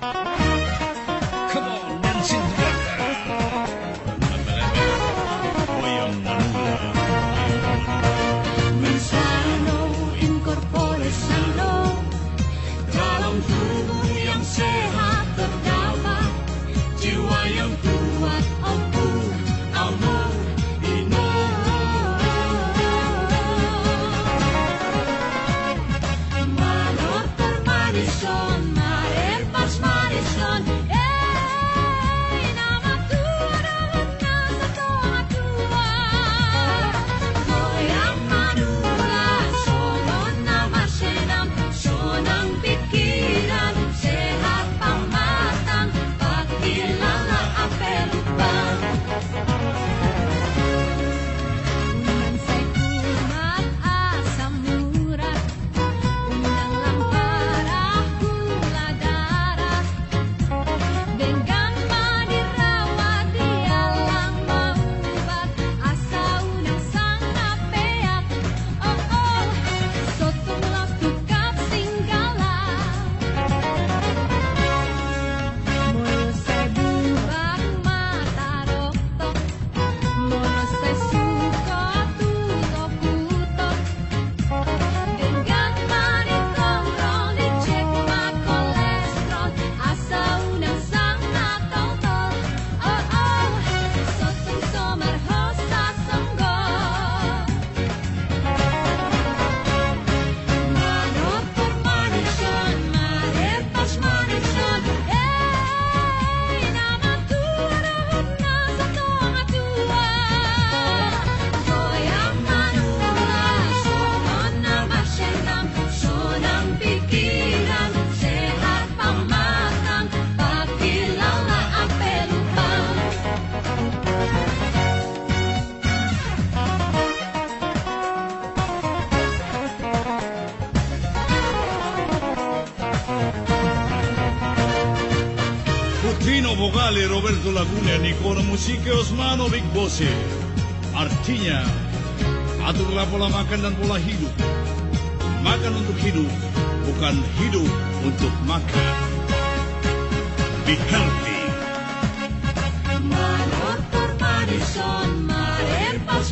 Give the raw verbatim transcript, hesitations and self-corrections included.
Come on, dancing together. Goyang manula. Bersano in corpore sano. Dalam tubuh yang sehat terdapat jiwa yang kuat, Ompu, Amo, Ino. Manortor, manison, marerpas, manison, eh, na matua dohot na satonga tua. Goyang manula, songon na marsenam, sonang pikiran, sehat pamatang, pangkilala ampe lubang. Unang sai kumat asam urat, unang lam parah gula darah. Denggan ma dirawat, diallang maubat, asa unang sanga peak. Oh, oh, so tung los tukab singgala. Molo sai bubar mata roktok, molo sai suko tuto-puto, denggan ma ditongtong, dicek ma kolesterol, asa unang sanga toltol. Oh, oh, so tung so marhosa songgop. Manortor, manison, marerpas, manison, eh, na matua dohot na satonga tua. Goyang manula, songon na marsenam, sonang pikiran, sehat pamatang, pangkilala ampe lubang. Putrino vocale Roberto Laguna, Nicola Musiche Osmano, Big Boss. Artinya, aturlah pola makan dan pola hidup. Makan untuk hidup, bukan hidup untuk makan. Be healthy. Manortor, manison, marerpas,